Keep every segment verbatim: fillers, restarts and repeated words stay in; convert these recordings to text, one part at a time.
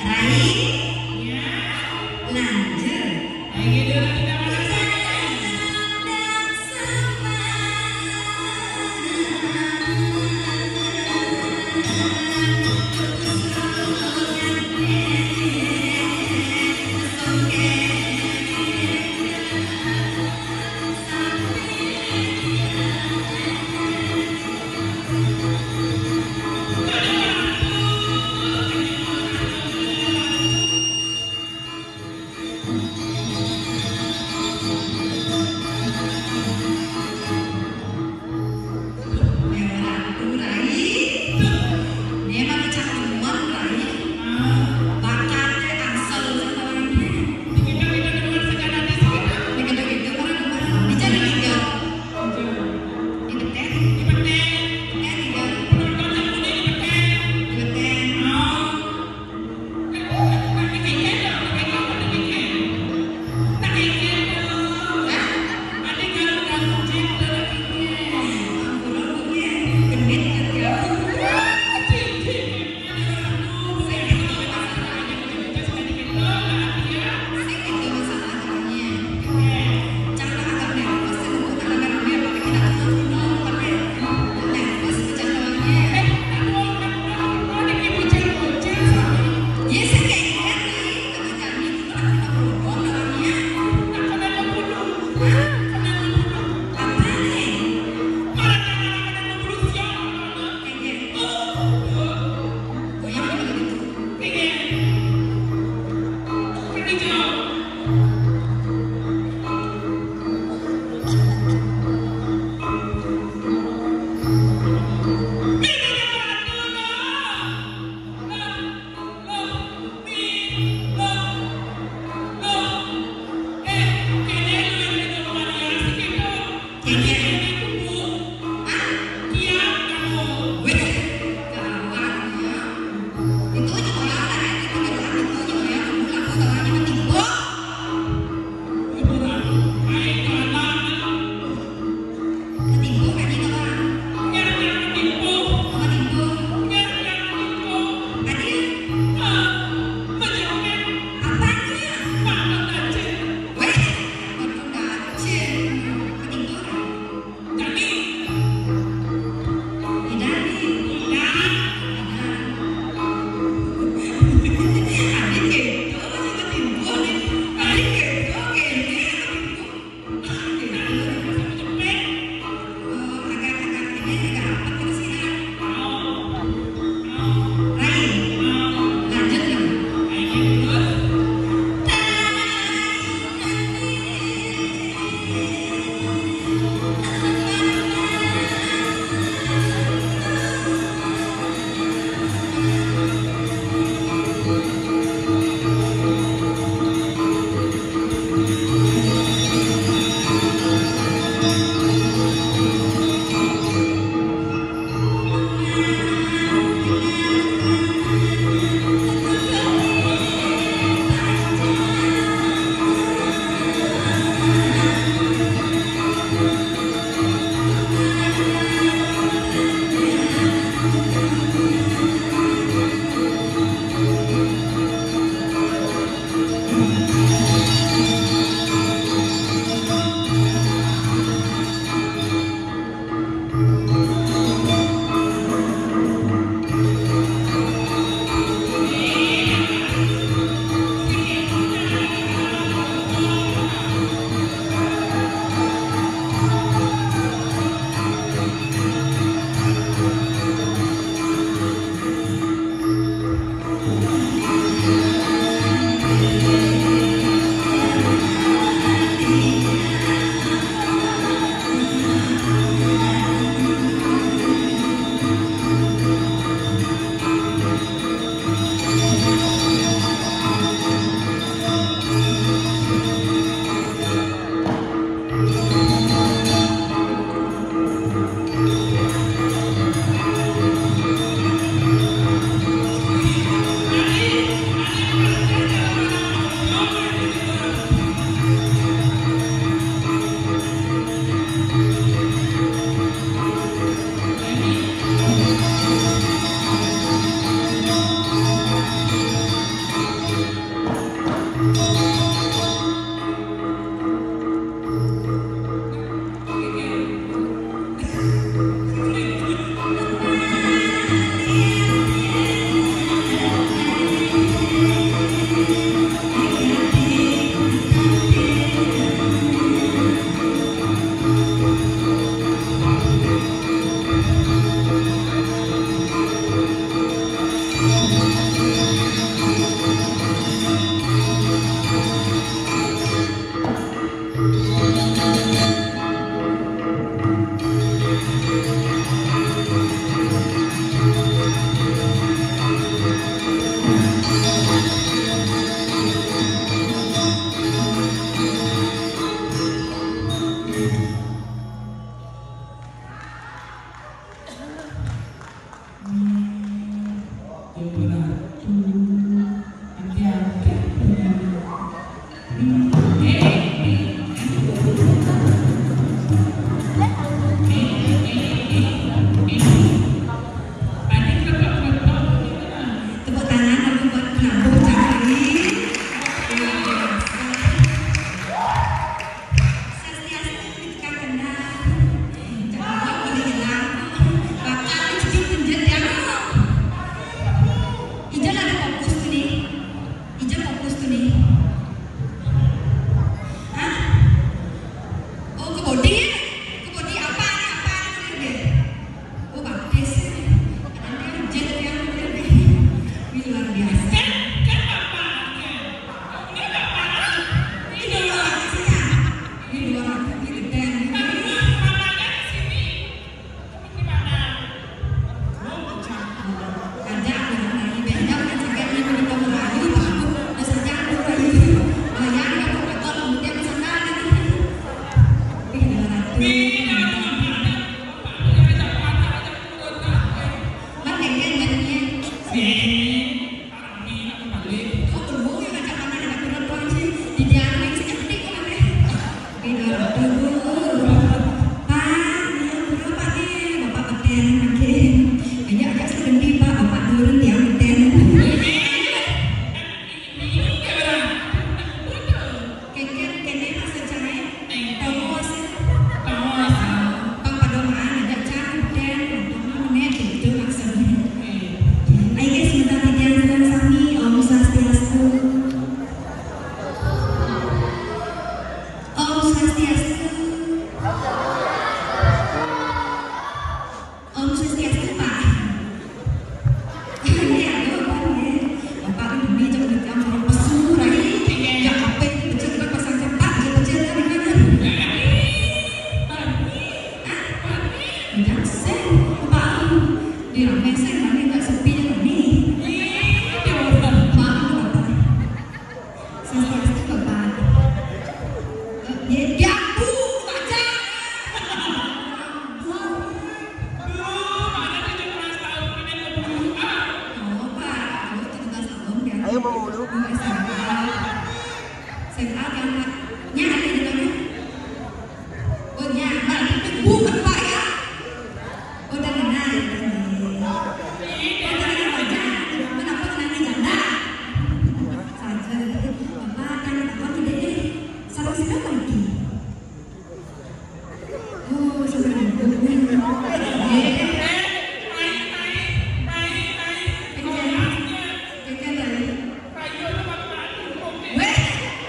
Baik, lanjut. Ayo, dulu kita mana saya? Ayo mau dulu. Saya tahu yang nya ada di mana? Oh nya, Mbak, tapi bukan Pak ya? Oh, udah kenal. Oh, udah kenal aja. Kenapa kenalnya janda? Saja. Bapak kan apa tidak deh? Sarung sira lagi. Oh, sudah ribut. Eh, naik, naik, naik, naik. Kejar, kejar lagi. Weh,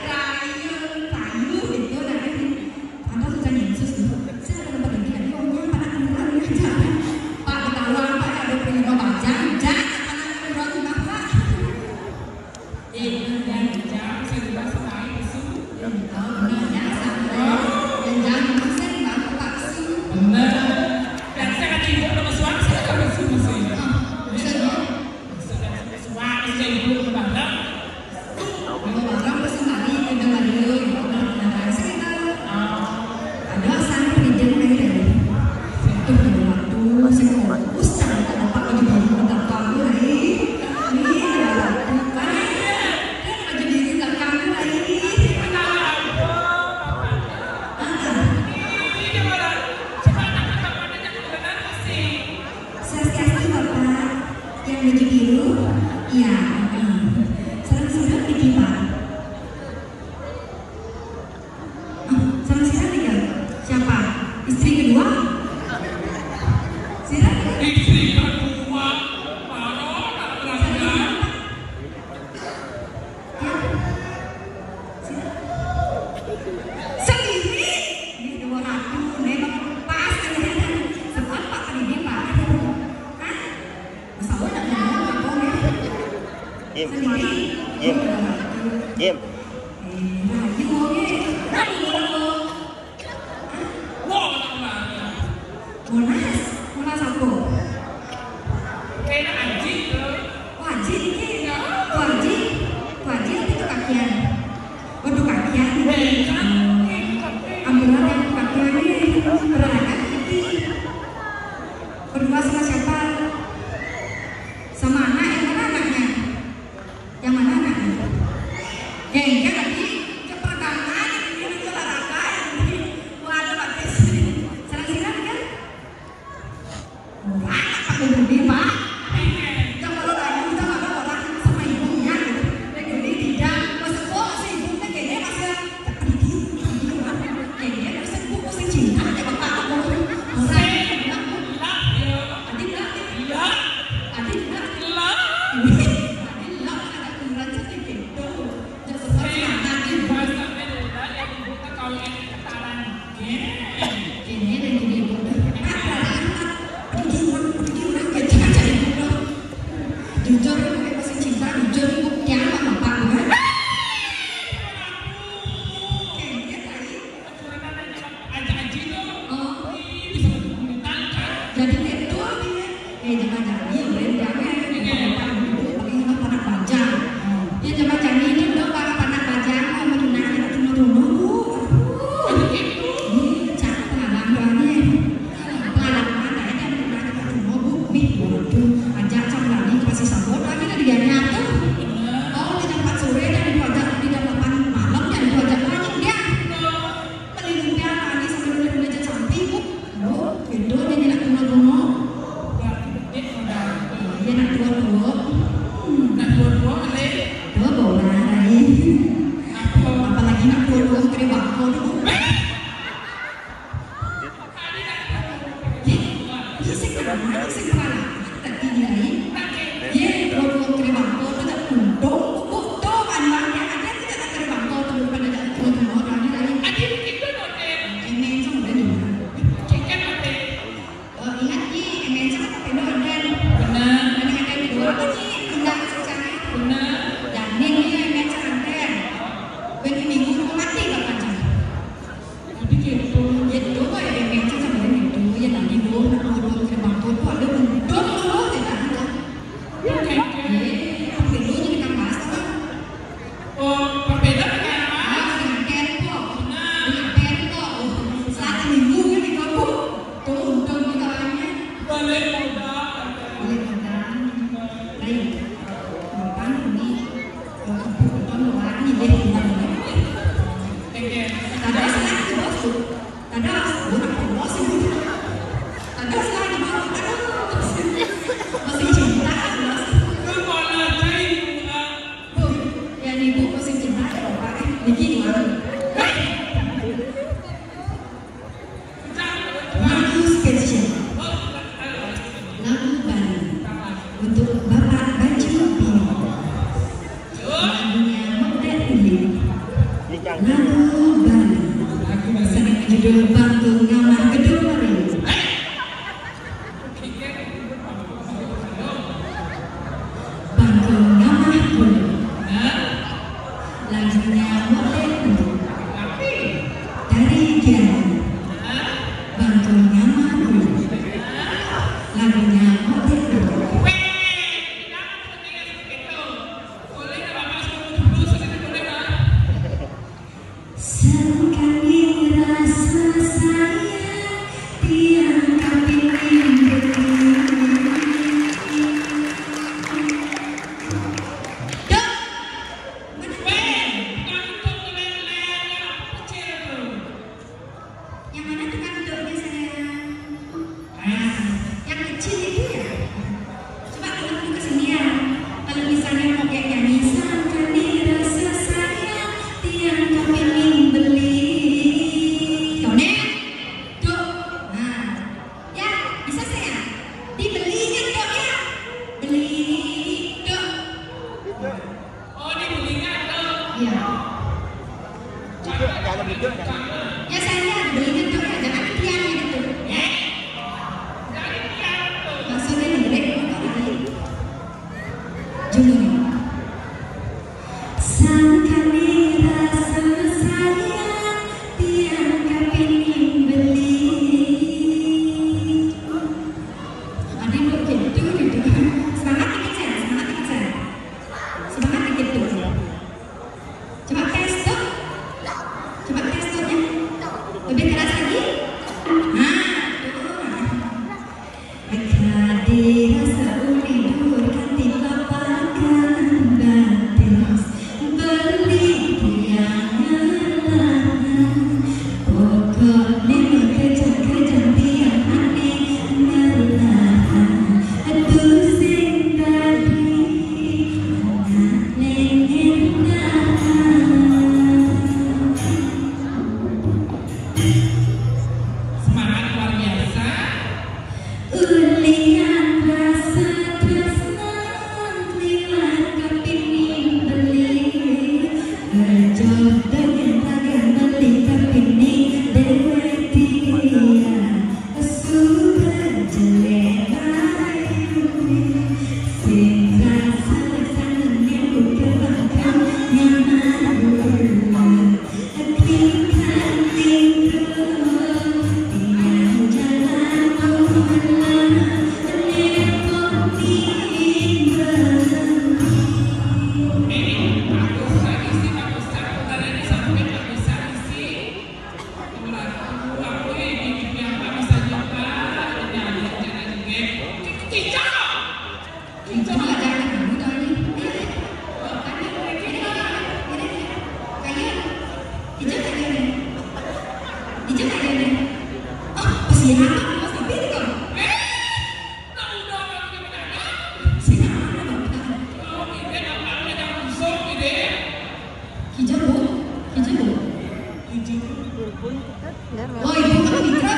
rayu, rayu gitu, nah. Apa tuh kan Yesus tuh? Saya ada tempat lagi, aduh, yang pada kurang ya, jangan. Pak, ketahuan, Pak, ada punya bapak, jangan, jangan, anak kurang, Pak. Eh, benar, jangan, jangan, saya juga selain itu. Oh, benar, ya, sama. Dan jangan, saya nggak, Pak, sih. Benar. Dan saya kata ibu, kalau suami, saya akan bersumpah, sih. Ah, bisa, ya? Suami, saya ibu, kembali. Ada sana pendidikan aja. Itu ada waktu saya fokus sama tempat lagi baru tempat aku lagi. Ini ada waktu kan? Dia lagi diri belakang aku lagi. Ah, ah. Swastiastu, Bapak. Yang baju biru? Iya. Heeh. Sareng sira niki, Pak? Ah, sareng sira niki? Siapa? Istri kedua? Sira? Istri kedua, baru tak berani. Siapa? Sira? Sendiri? Ini dua ratus, memang pas, kan? Sebab Pak Kang Didi, Pak. Hah? Masa awak nak ngomong apa ni? Im. Sendiri? Im. Im. Eh, rayu, eh. Rayu, rayu. Hah? Wah, nak mana? Monas? Monas apa? Kena anjing ke? Wajib ni. Ya. Wajib. Wajib tapi tu kakian. Waduh, kakian ni. Ambulan yang kakian ni. Berangkat kaki. Berdua sama siapa? Sama anak, yang mana anaknya? Yang mana anaknya? Gengnya tadi, cepat tangan, ini juga olahraga, ini. Waduh, bagus. Serang-serang kan? Orang apa yang gede, Pak? Kita kalau lagi, kita malah orang sama ibunya, gitu. Yang gede tidak. Masa kok si ibunya gede, masa tak peduli, peduli, Pak. Gede, masa ibu, masa cinta, ya, Bapak. Orang yang bilang, tadi bilang, iya. Tadi bilang, iya. Tadi bilang, ada kurang sedikit, tuh. Jangan sempat semangat. Oh, ini belinya tuh. Iya. Itu ada video ada. Ya, saya lihat belinya tuh, ya, jangan tiangnya gitu. Eh? Dari tiang tuh. Maksudnya mirip apa tadi? Judulnya. Sangkane rasa sayang tiang kepingin beli. Ada yang gitu, gitu. Semangat dikit, Cen. Semangat dikit, Cen. Semangat dikit tuh. Coba tes tuh. Coba tes tuh ya. Lebih keras lagi. Nah, tuh. Kadi rasa uli dhuwur kanthi papakan batis. Beli tiang ngelarang. Pokokne mengkejang-kejang tiang ane ngelarang. Aduh sing tadi ngelarang. Semangat luar biasa. Ulian rasa tresna liwat kepingin beli. Aja dengan tagan beli kepingin dewek dia. Sudah jelek ayu. Sing rasa seneng yang bukan bangkang nyaman. Hijau, Bu. Hijau. Oh, Ibu kan mitra.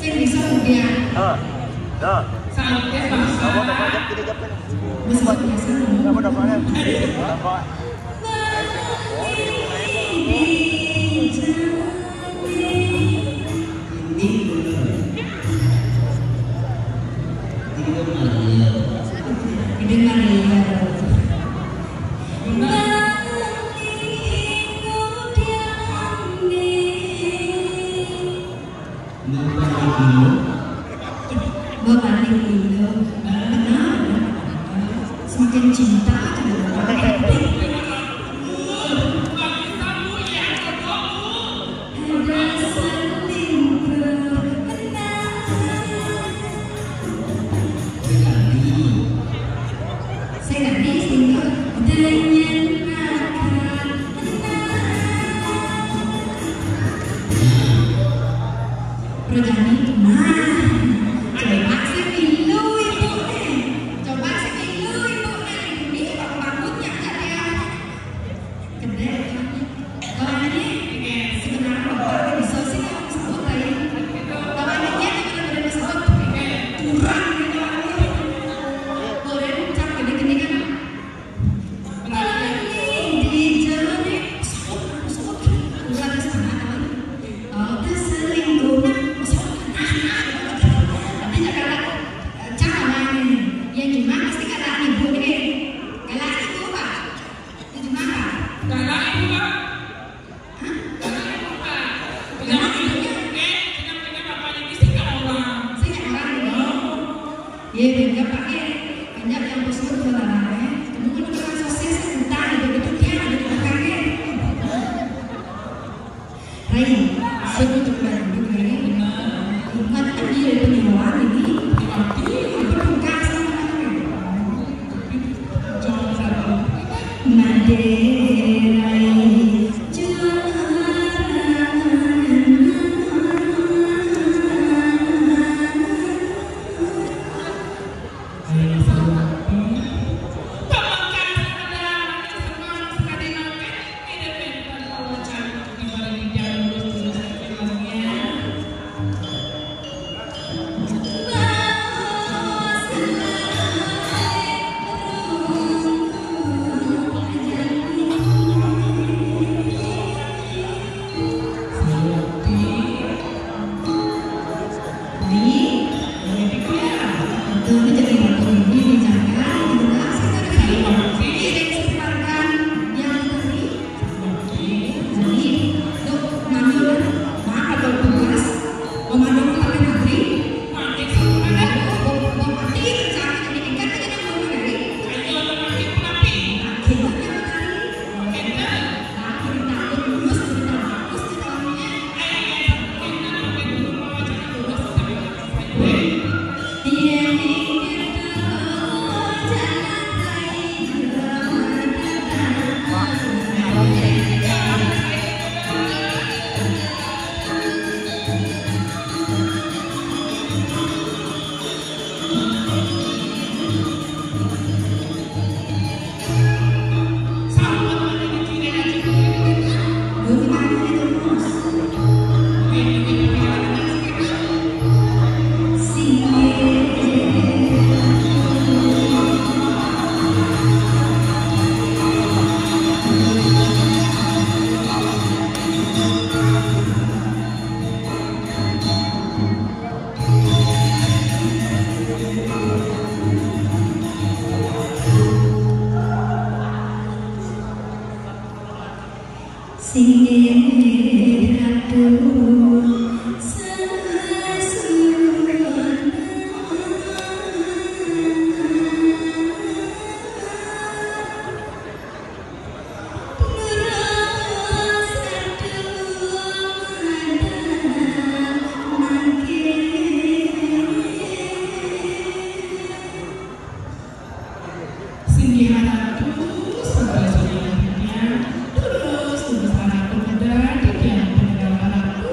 Sing bisa kemudian. Ah, dah. Saatnya bahasa. Apa dapat jam tiga jam kan? Bisa kebiasaan. Apa dapat kan? Dapat. Ini benar. Ini Maria. Ini Maria. Mbak Malik Lilo. Kenapa? Semakin cinta aja. Ada selingkuh. Saya nggak bisa. Dengan akal. Rajane, nah, coba sing milu ibune. Coba sing milu ibune. Ini kok rambutnya nggak dia. Kedek. Kalau ini sebenarnya bapak bisa sih kalau sebut tadi. Kalau ini dia benar-benar sebut. Kurang gitu. Boleh ucap gini-gini kan. Iya, banyak pakai, banyak yang bos itu jualan, eh. Kamu kan tukang sosis, entah itu, itu dia ada di belakangnya. Rai, saya tutup lagi, Rai. Ingat, kan dia ada penyewaan ini. Berarti apa tugas sama namanya? Jangan salah. Made, Rai, juara. Singgih Ratu Sasuna. Singgih Ratu, sampun singgih Ratu, terus terus Ratu Muda, tiang penggawa Ratu,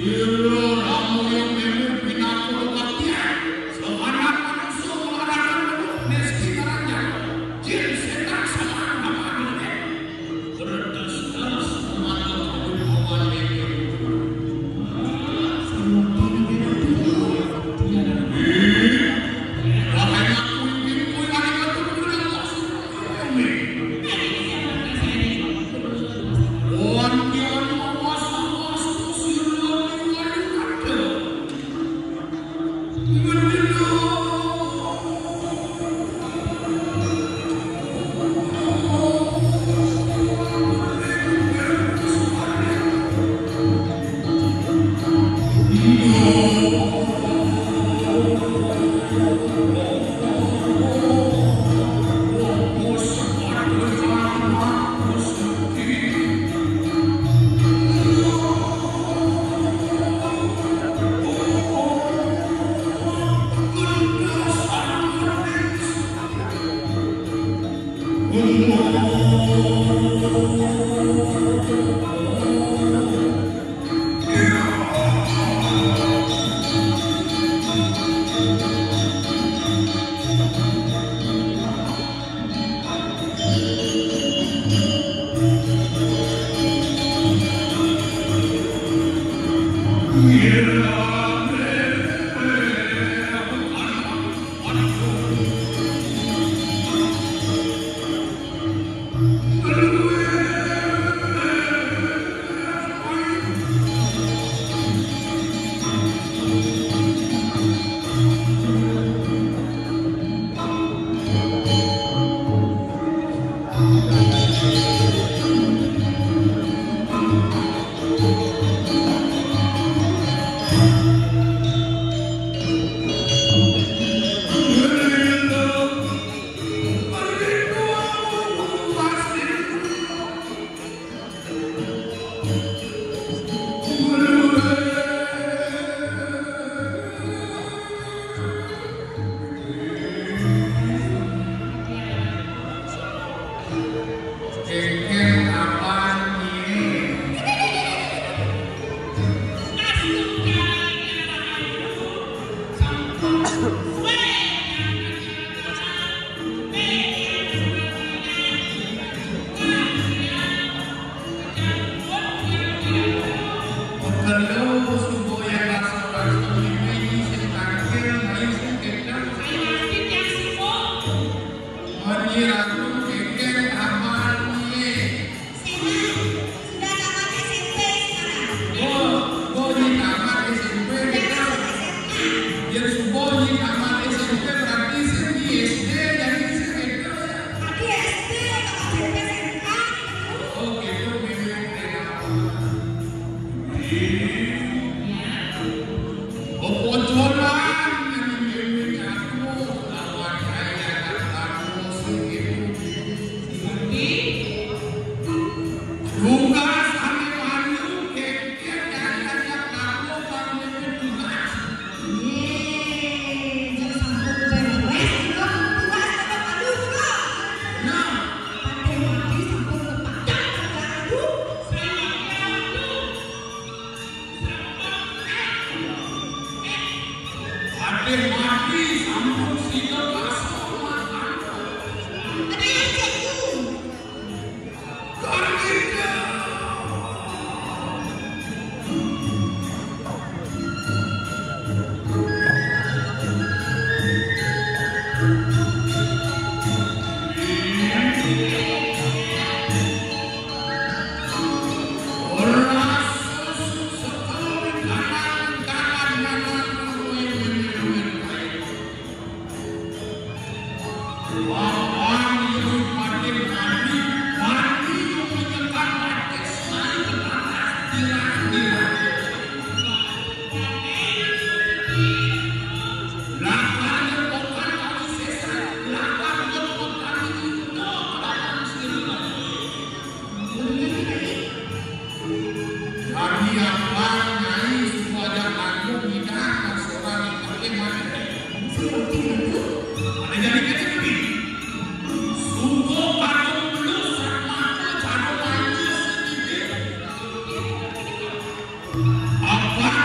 Ira ramoya mémé pinaka batian, sahanak manusa malarakan manuk, miskin ranjang, jin sétan saman kapanggih. Berdas-das mata kadupawan mémé. Samuti nabi-nabi. Rahayang kuwi kuwi ari katon. Sudah tamat S M P sekarang. Oh, oh, ini tamat S M P. Sudah masuk S M A. Ya, subuh ini tamat S M P, berarti saya di S D, jadi saya S D, tamat S M P, S M A. Oh, gitu, memang. Ya. Oh, bocoran, yang ini, ini, aku, lawan saya, aku, segitu. Tugas ane maju, kengken, nyari aja, ngaku, bang, tugas. Ye, jadi sampun beres, tugas, tugas, tugas, aduh, tugas. Nah. Patih mati sampun kepadak, aduh. Patih mati sampun sida kasor makan. Ada yang cek tuh. Karmita. Kami apa nyai suku aja aku ngidah kan seorang yang pakai mana? Ada jadi kecil lebih. Suku kandung belum sama aku cara lagi sedikit. Apa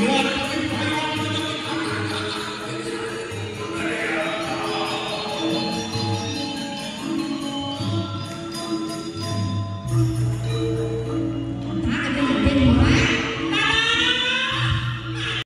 Lord,